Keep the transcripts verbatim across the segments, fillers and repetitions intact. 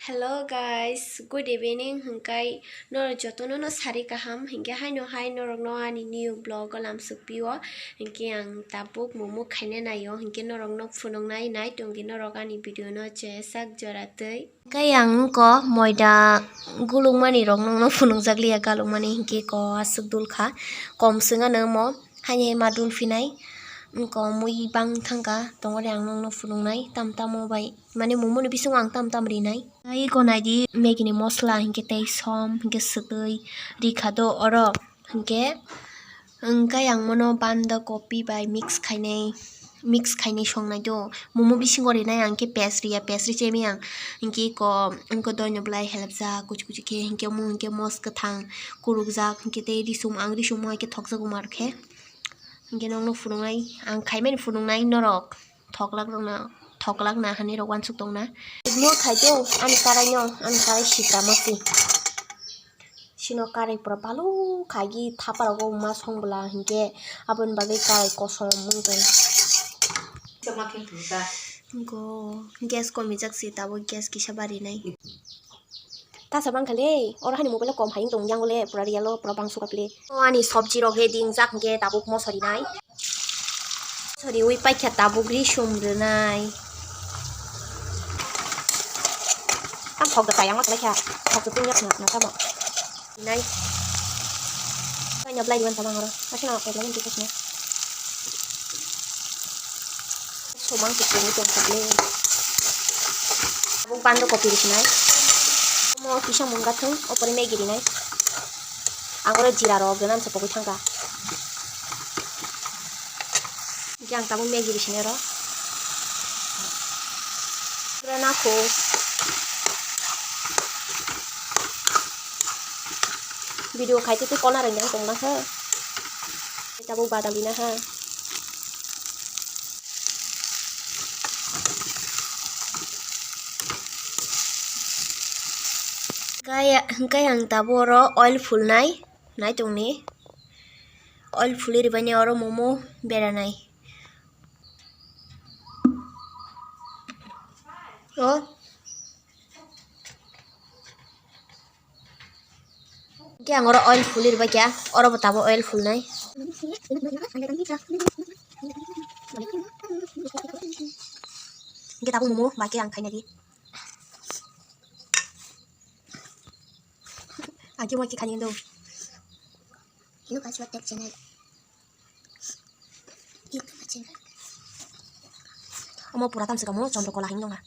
Hello guys, good evening. Hingkai norok jotono no sari kaham. Hingke haino hai norok no ani new vlog o lamsuk pio. Hingke ang tabuk momo khaina naio. Hingke norok no phunuknai nai tongdi norok ani video no chesak jora twi. Hingke ang ko moida gulukmani rok nokno phunukjak liya galukmani hingke ko aswk dul kha. Kom swngano omo haini ma dul phinai. Wngko mui bang thangkha tongori ang nokno phunuknai tam tamo bai. Mane momoni bisingo ang tam tam rinai. Tei eko naidi Maggi ni mosla hinkhe tei som hinkhe swtwi rikha do oro hinkhe, hwnkhe ang bono banda kopi bai mix khainai, mix khainai songnai do. Momo bisingo rinai ang khe pes riya, pes ri chemi ang hinkhe eko wngkha doino bwlai helpjak kuchi kuchi khe hinkhe omo hinkhe mos kwthang kurukjak hinkhe tei risum ang risum hai khe thokjago mar khe hinkhe nokno phunuknai ang khaimani phunuknai norok. Thoklak rokno, thoklak na hani rok uansuk tongna. Ignore khai do, ani karai no, ani karai sikra masi. Sino karai pura balu khai gi thapa rogo ma song bwla hinkhe aboni bagwi karai kosom wng tong. Go, gas komijak si tabuk gas kisa barinai. Tasa bangkha le, oro hani mobile o kom hai wng tong yang le, pura real o pura bang suka phle. O ani sobji rok ready wngjak hinkhe tabuk moso rinai. Moso riwi paikha tabuk risum rwnai. Tam thok da kayang ma khlai kha, thok da tungya khna na tamo. Rinai. Kanya blai diwan tama ngoro, asina kok lagun tikis na. Somang se kumi tong kha le. Abo bando kopi risinai. Omo kisa mungga thung, opore Maggi rinai. Ang oro jira rok gwnang se pogwi thangkha. Yang tabuk Maggi risinai oro. Pura nakho. Video khai tei kona rwngya tong na kha. Tabuk badam rina ha. Kaya, hwnkhe ang tabuk oro oil fulnai, nai tongni. Oil fuli rwbaini oro momo beranai. O. Hingke ang oro oil fuli rwbaikha, oro bo tabuk oil fulnai. Hingke tabuk momo bai khe ang khainai di. Ang khe moi khe khainai do. Omo pura tamswk omo Chandrakala hinwi nongha.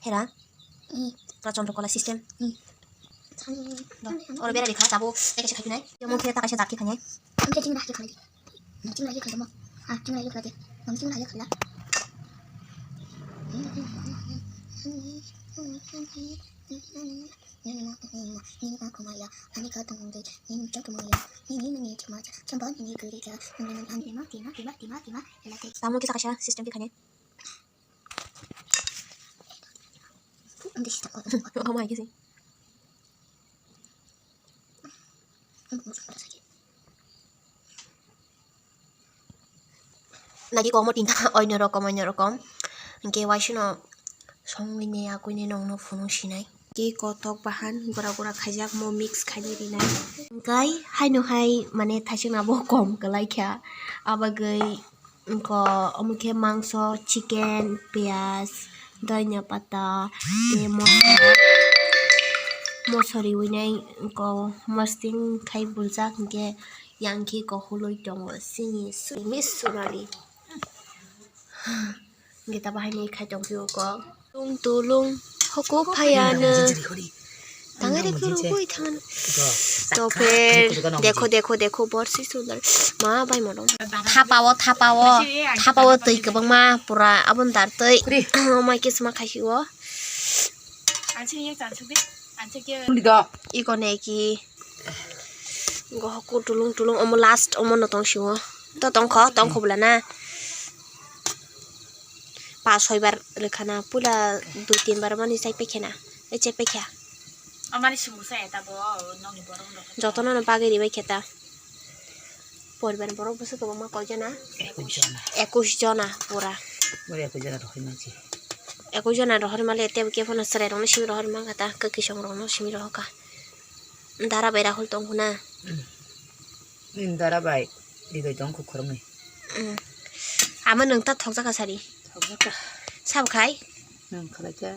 Hera? Pura Chandrakala system. Oro berai rikha tabuk tei kaisa khaiphinai. Omo khe ta kaisa jat khe khainai. Tamo kisa kaisa system khe khainai. Omo hai khe se. Nagi komo tingkha oino rokom, oino rokom. Hingke waisano songwini akwini nongno phunuk sinai. Hingke kotok bahan gura gura khaijak mo mix khaini rinai. Hingkai haino hai mane thaisingna bo kom kwlai kha. Abagwi wngkha omo khe mangso, chicken, piyaj, doina pata, tei moso, moso riwinai wngkha mosting khai buljak hingke. Yang khe kohuloi tongo chini simi sunani. Gita bahai ni khai tong phio ko. Tung tulung hoko phayano. Tangari khuru boi thangan. To pher dekho, dekho, dekho, borsi sundar. Ma bai modong. Thapao, thapao. Thapao twi kwbangma pura abon dar twi. Omai kisma khai o. Iko ne ki. Go hoku tulung tulung omo last omo no tong sio. To tongkho, tongkho bwla na. Pa soi bar rwkha na, puila dui tin bar mani chai paikha na. Ei chai paikha. Amani sumusa eta bo nokni borok rok. Jotono no bagwi ribai khe ta. Poribar ni borok bwswk kwbangma koi jana? Ekus jona. Ekus jona pura. Bori ekus jona rok hinwi se. Ekoi jona rohor male tebo khe phano chwrai rokno simi rohor mangkha ta, kwkwi song rokno simi rohor kha. Dara bai Rahul tong khuna. Nini dara bai ridoi tong kho khoroknwi. Mm. Ama nwng ta thokjaka sari. Thokjaka. Sabo khai? Nwng khalai kha.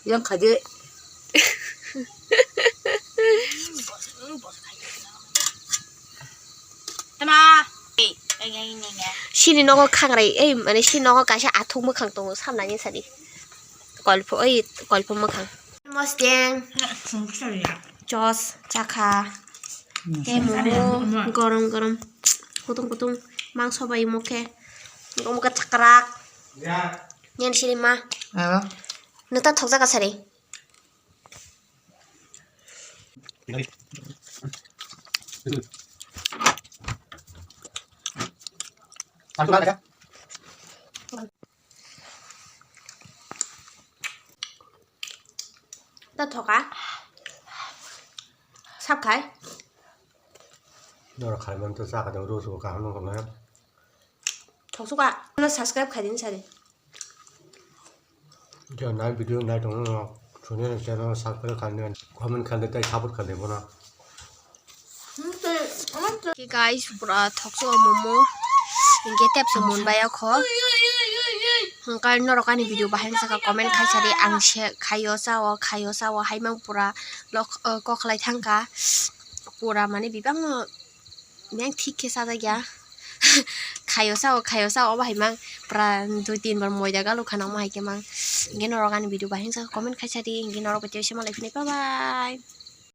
Yang khaje. Tama. Sini nogo khangrai, ei, mane sini nogo kaisa athuk mwkhang tongo, samnani sadi. Kolpo, ei, kolpo mwkhang. Mosteng. Jos, chakha. Tei momo, gorom, gorom. Kutung, kutung. Mangso bai mokhe. Mokhe chakrak. Nini sini ma. Nwng ta thokjaka sari. Ta thoka. Sab khai. Norok khai man to chakha do, ro so kaham no kona. Thoksuka. Ano subscribe khai din sari. Jai nai video nai tong no, suni ni channel subscribe khai ni, comment khai ni, tei support khai ni bono. Okay guys, pura thoksuka momo. Hingke tepso mon bai o kho. Hingke norok ani video bahai saka comment khai sari, ang se khaio sao, khaio sao, hai mang pura lok, eh, kok khlai thangka. Pura mane bibang no Neng thik khe sajak ya. Khayo sao, khayo sao, obo hai mang pura dui tin bar moida galo khana omo hai khe mang. Hingke norok ani video bahai wngsa comment khai sadi, hingke norok bai tei se malai phini, bye bye.